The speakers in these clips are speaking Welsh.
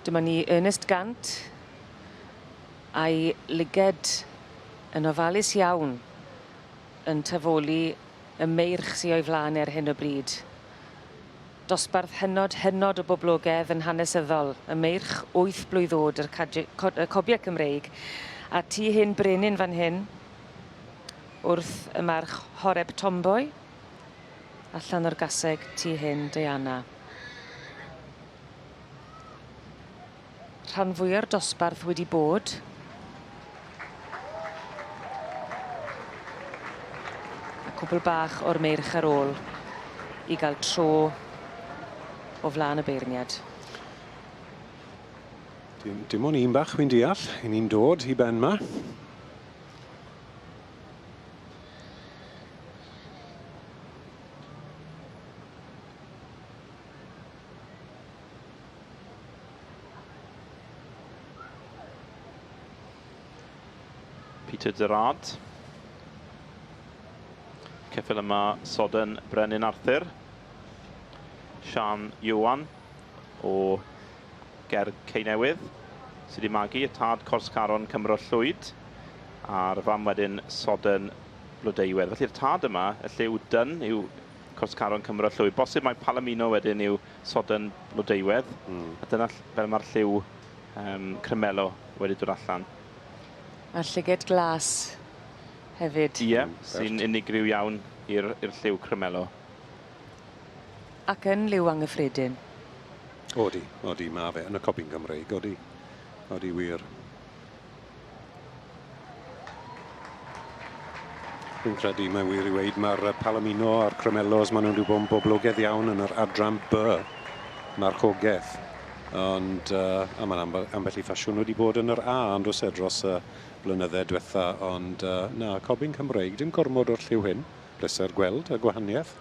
Dyma ni Ernest Gant a'i lyged yn ofalus iawn yn tafoli y meirch sy o'i flaen e ar hyn o bryd. Dosbarth hynod, hynod o boblogedd yn hanesyddol, y meirch wyth blwydd o'd, yr cadie- co- y cobie Cymreig, a tu hyn brenin fan hyn, wrth y march Horeb Tomboy, allan o'r gaseg tu hyn Diana. Rhan fwya'r dosbarth wedi bod. A cwpl bach o'r meirch ar ôl i ga'l tro o flan y beirniad. Dim, dim ond un bach wi'n deall, 'yn ni'n dod i ben 'ma. Peter Gerrard. Ceffyl yma Soden Brenin Arthur. Sian Iwan o Ger Ceinewydd sydd wedi magu y tad Cors Caron Cymro Llwyd a'r fam wedyn Soden Blodeuwedd. Felly'r tad yma, y lliw dyn yw Cors Caron Cymro Llwyd. Bosib mae Palomino wedyn yw Soden Blodeuwedd. A dyna fel mae'r lliw um, Cremelo wedi dod allan. A'r llyged glas hefyd. Ie, yeah, sy'n unigryw iawn i'r lliw Cremelo. Ac yn liw anghyffredin. Odi, odi, ma' fe yn y copi'n Gymreig, odi. Odi wir. Fi'n credu mae'n wir i weud mae'r Palomino a'r Cremellos, maen nhw wedi bod yn boblogaidd iawn yn yr adran B marchogaeth. Ond, uh, a mae'n ambell, ambell i ffasiwn wedi bod yn yr A, ond oes e dros y blynydde diwetha, ond uh, na, cobyn Cymreig, dim gormod o'r lliw hyn. Pleser gweld y gwahaniaeth.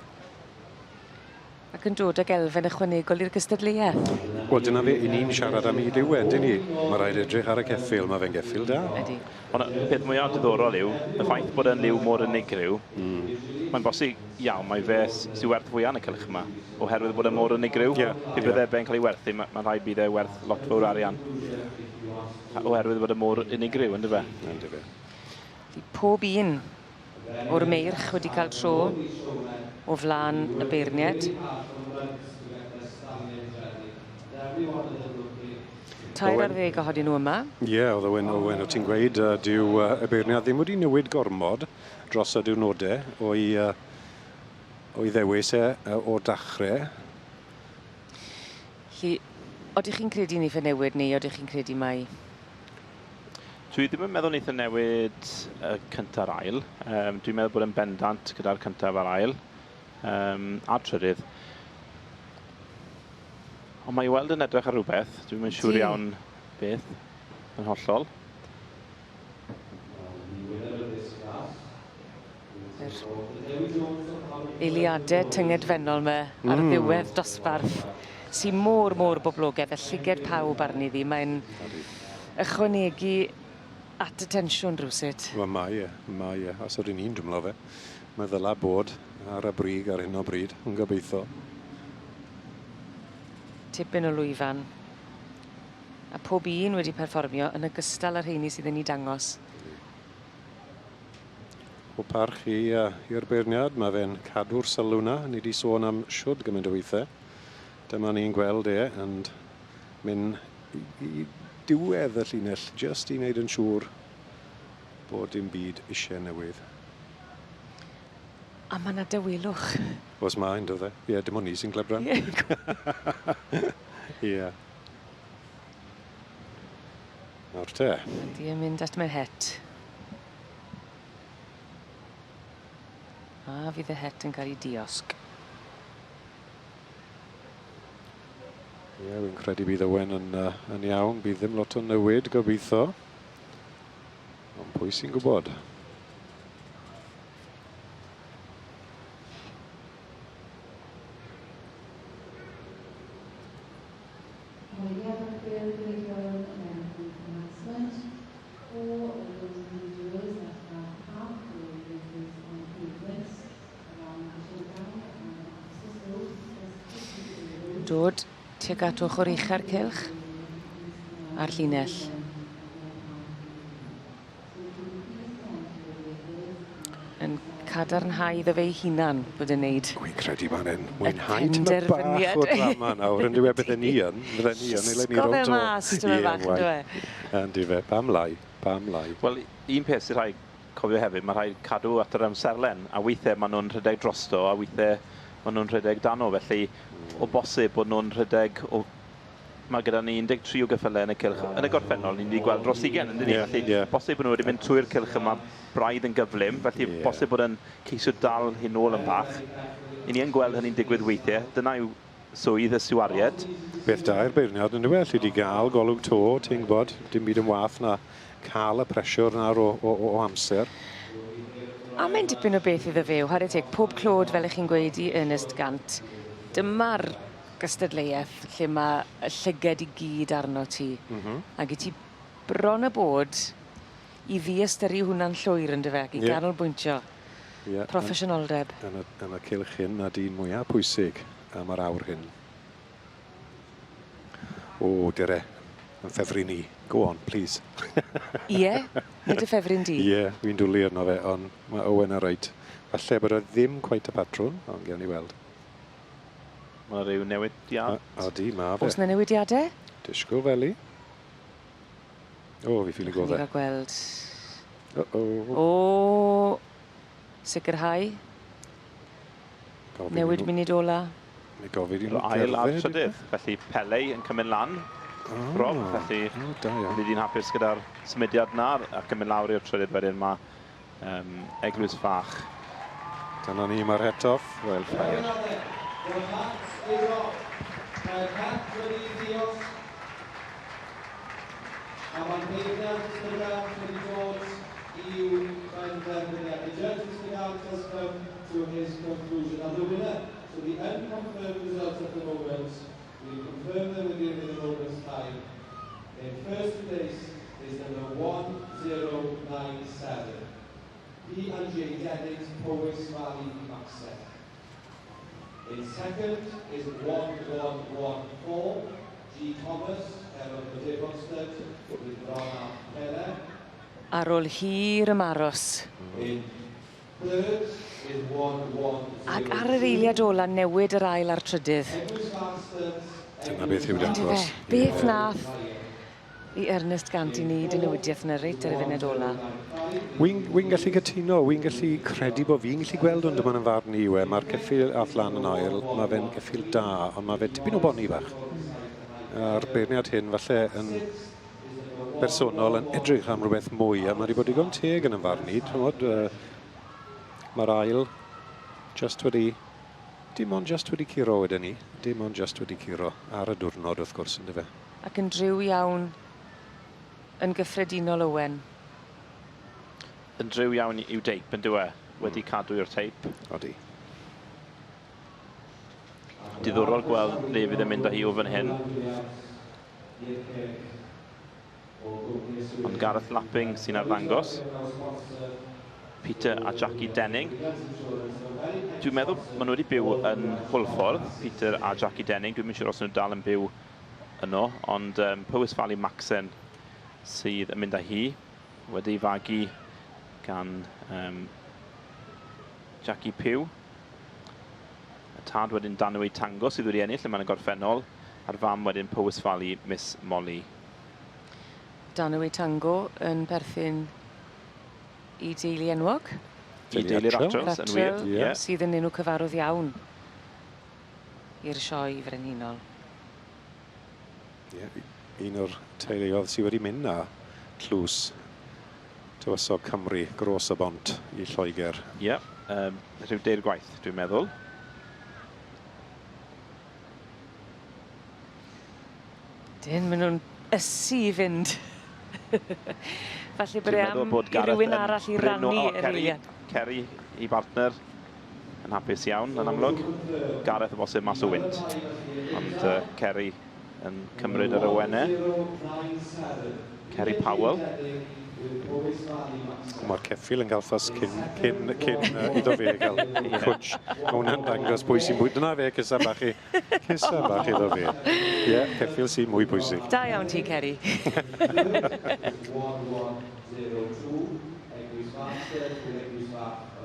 Ac yn dod ag elfen ychwanegol i'r gystadleuaeth. Wel dyna fe, 'yn ni'n siarad am ei liw e, yndyn ni? Mae rhaid edrych ar y ceffyl, mae fe'n geffyl da. Ydy. Ond y peth mwyaf diddorol yw, y ffaith bod e'n liw mor unigryw, mae'n bosib iawn mai fe sy'n werth fwyaf yn y cylch yma, oherwydd bod e mor unigryw. Yeah, Pe bydde fe'n cael ei werthu, mae'n ma rhaid bydd e werth lot fawr o arian. Oherwydd bod e mor unigryw, yndyfe? Yndyfe. Pob un o'r meirch wedi cael tro o flaen y beirniaid. 13 ohonyn nhw yma. Ie, yeah, oedd Owen, Owen, o ti'n gweud, dyw y beirniad ddim wedi newid gormod dros y diwrnodau o'i, o'i ddewis e o dachrau. Felly, odych chi'n credu wneith e newid neu odych chi'n credu mai Dwi ddim yn meddwl wneith e newid y cyntaf a'r ail. Um, dwi'n meddwl bod e'n bendant gyda'r cyntaf a'r ail. Um, a'r trydydd. Ond mae i weld yn edrych ar rhywbeth. Dwi'n yn siŵr iawn beth yn hollol. Yr eiliadau tyngedfennol 'ma ar ddiwedd dosbarth sy mor mor boblogaidd a llyged pawb arni ddi. Mae'n ychwanegu at y tensiwn rywsut. Wel mae e, mae e. Os yr un i'n twmlo fe, mae ddyla bod ar y brig ar hyn o bryd, yn gobeithio. Tipyn o lwyfan. A pob un wedi perfformio yn ogystal â'r rheini sydd yn 'u dangos. Pob parch i i'r beirniad, mae fe'n cadw'r sylw 'na. Ni 'di sôn am shwd gymaint o weithe. Dyma ni'n gweld e yn mynd i diwedd y llinell jyst i wneud yn siŵr bod dim byd isie newydd. A ma' 'na dawelwch. Oes ma' yndo fe. Ie, dim ond ni sy'n clebran. Ie. Nawr te. Ydi yn mynd at my het. A fydd y het yn cael ei diosg. Ie, yeah, fi'n credu bydd Owen yn, uh, yn iawn. Bydd ddim lot o newid, gobeithio. Ond pwy sy'n gwybod? Dod tuag at ochr ucha'r cylch. A'r llinell. Yn cadarnhau iddo fe'i hunan bod e'n neud. Wi'n credu bod e'n mwynhau tymed bach o drama nawr, yn dyw e? Bydden ni yn, bydden ni yn, ei le ni Llusgo rownd fe to. mas tymed bach, yn dyw e? Yn dyw e, pam lai, pam lai. Wel, un peth sy'n rhaid cofio hefyd, mae rhaid cadw at yr amserlen, a weithiau maen nhw'n rhedeg drosto, a weithiau maen nhw'n rhedeg dan o, felly o bosib bod nhw'n rhedeg o... Mae gyda ni 13 o geffylau yn y cylch. Yn y gorffennol, ni wedi gweld dros 20, yn dyn ni? Yeah, felly yeah. bosib bod nhw wedi mynd trwy'r cylch yma braidd yn gyflym, felly yeah. bosib bod yn ceisio dal hyn nôl yn bach. I ni yn gweld hynny'n digwydd weithiau. Dyna yw swydd y stiwaried. Beth da i'r beirniad yn dyw e, allu di gael golwg to, ti'n gwybod, dim byd yn wath na cael y presiwr nawr o, o, o amser. A mae'n dipyn o beth iddo fe, whare teg, pob clod, fel 'ych chi'n gweud, i Ernest Gant. Dyma'r gystadleuaeth lle ma' y llyged i gyd arno ti. M -hmm. Ag 'yt ti bron a bod i ddiystyru hwnna'n llwyr yndyfe ac i yeah. ganolbwyntio. Yeah. Proffesiynoldeb. Yn y, yn y cylch hyn, a dyn mwyaf pwysig am yr awr hyn. O, dire, yn ffefryn i. Go on, please. Ie? Nid y ffefryn di? Ie, yeah, fi'n dwlu arno fe, ond mae Owen ar reit. Falle bod o ddim cweit y patrwn, ond gewn ni weld. Mae rhyw newidiad. Odi, ma fe. Oes 'na newidiadau? Disgwyl feli. O, fi ffili Ni godde. gael gweld. Uh-oh. O, sicrhau. Gofyn i Newid nhw- munud ola. Neu gofyn i nhw Yr ail a'r gerdded, trydydd. Felly Pele yn cymryd lan. Oh, Rob, felly o, da iawn. Fydd hi'n hapus gyda'r symudiad na ac yn mynd lawr i'r trydydd wedyn mae Eglwys Fach. Dyna ni, mae'r het off. Royal Fire. Ar ôl hir ymaros. Ac ar yr eiliad ola newid yr ail a'r trydydd. Dyna beth yw Yndyfe? dangos. Beth nath i Ernest Gant i wneud y newidiaeth yna reit ar y funud ola? Wy'n wy gallu cytuno, wy'n gallu credu bod fi'n gallu gweld ond dyma'n farn i yw e. Mae'r ceffyl ath lan yn ail, mae fe'n ceffyl da, ond mae fe tipyn o boni bach. A'r beirniad hyn falle yn bersonol yn edrych am rhywbeth mwy, a mae wedi bod digon teg yn 'y farn i. T'mod, mae'r ail just wedi, dim ond just wedi curo wedyn ni. Dim ond just wedi curo ar y diwrnod wrth gwrs, yndyfe. Ac yn driw iawn yn gyffredinol Owen. Yn driw iawn i'w deip yn dyw e. Wedi cadw i'r teip. Odi. Diddorol gweld le fydd yn mynd â hi o fan hyn. Ond Gareth Lapping sy'n arddangos. Peter a Jackie Denning. Dwi'n meddwl maen nhw wedi byw yn Hwlffordd, Peter a Jackie Denning. Dwi'n siŵr os nhw dal yn byw yno, ond Powys Valley Maxen sydd yn mynd â hi, wedi fagu gan Jackie Pugh. Y tad wedyn Danwy Tango sydd wedi ennill yma yn y gorffennol, a'r fam wedyn Powys Valley Miss Molly. Danwy Tango yn perthyn i deulu enwog. I deulu'r Attrells, yn wir. Attrell, Ie. sydd yn enw cyfarwydd iawn i'r sioe frenhinol. Ie, un o'r teuluoedd sydd wedi mynd â tlws Tywysog Cymru gros y bont i Lloegr. Ie, rhyw deir gwaith, dwi'n meddwl. Dyn, maen nhw'n ysu i fynd. Falle bod Dwi'n e meddwl am bod i Gareth rywun yn arall i brin o- rannu o, yr Kerry, eiliad. Kerry, i bartner, yn hapus iawn, yn amlwg. Gareth o bosib mas o wynt. Ond Kerry yn cymryd yr awenau. Kerry Powell. Mae'r ceffyl yn cael ffys cyn, cyn, cyn iddo fe gael cwtsh. Mae hwnna'n dangos pwy sy'n mwy... Dyna fe, cysa bach i. Cysa bach iddo fe. Ie, yeah, ceffyl sy'n mwy pwysig. Da iawn ti, Ceri.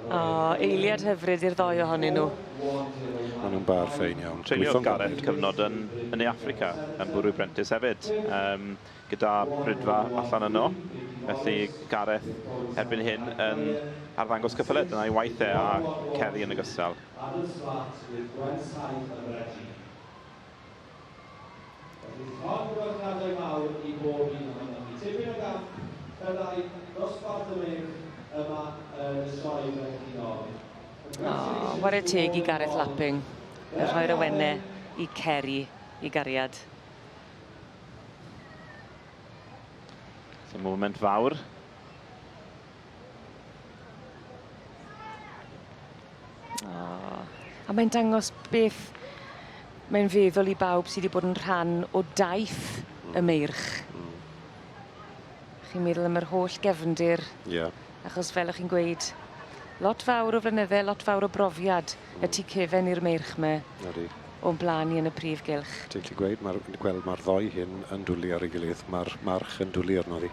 O, eiliad hyfryd i'r ddou ohonyn nhw. Maen nhw'n bar ffein iawn. Treuliodd Gareth cyfnod yn, yn Ne Affrica, yn bwrw brentis hefyd, um, gyda Brydfa allan yno. Felly Gareth erbyn hyn yn arddangos cyffyle, dyna'i waith e a Ceri yn ogystal. O, ware teg i Gareth Lapping, yn rhoi'r awennau i Ceri, i gariad. It's a moment fawr. O, a mae'n dangos beth mae'n feddwl i bawb sydd wedi bod yn rhan o daith y meirch. Chi'n meddwl am yr holl gefndir. Ie. Yeah. Achos fel o'ch chi'n gweud, lot fawr o flynydde, lot fawr o brofiad y tu cefen i'r meirch 'ma. Ydi. O'n blaen i yn y prif gylch. Ti'n gallu gweud, mae'r gweld mae'r ddoi hyn yn dwlu ar ei gilydd, mae'r march yn dwlu arno ddi.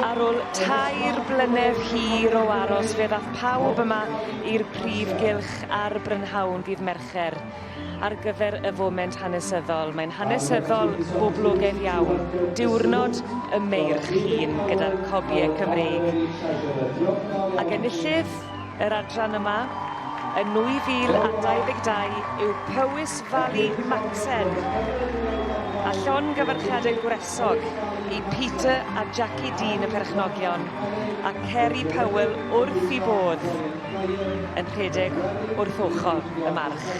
Ar ôl tair blynedd hir o aros, fe ddath pawb yma i'r prif gylch ar Brynhawn dydd Mercher ar gyfer y foment hanesyddol. Mae'n hanesyddol boblogaidd iawn. Diwrnod y meirch hun gyda'r cobiau Cymreig. Ac enillydd yr adran yma yn 2022 yw Powys Valley Maxen. A llongyfarchiadau gwresog i Peter a Jackie Dean y perchnogion a Kerry Powell wrth i bodd yn rhedeg wrth ochr y march.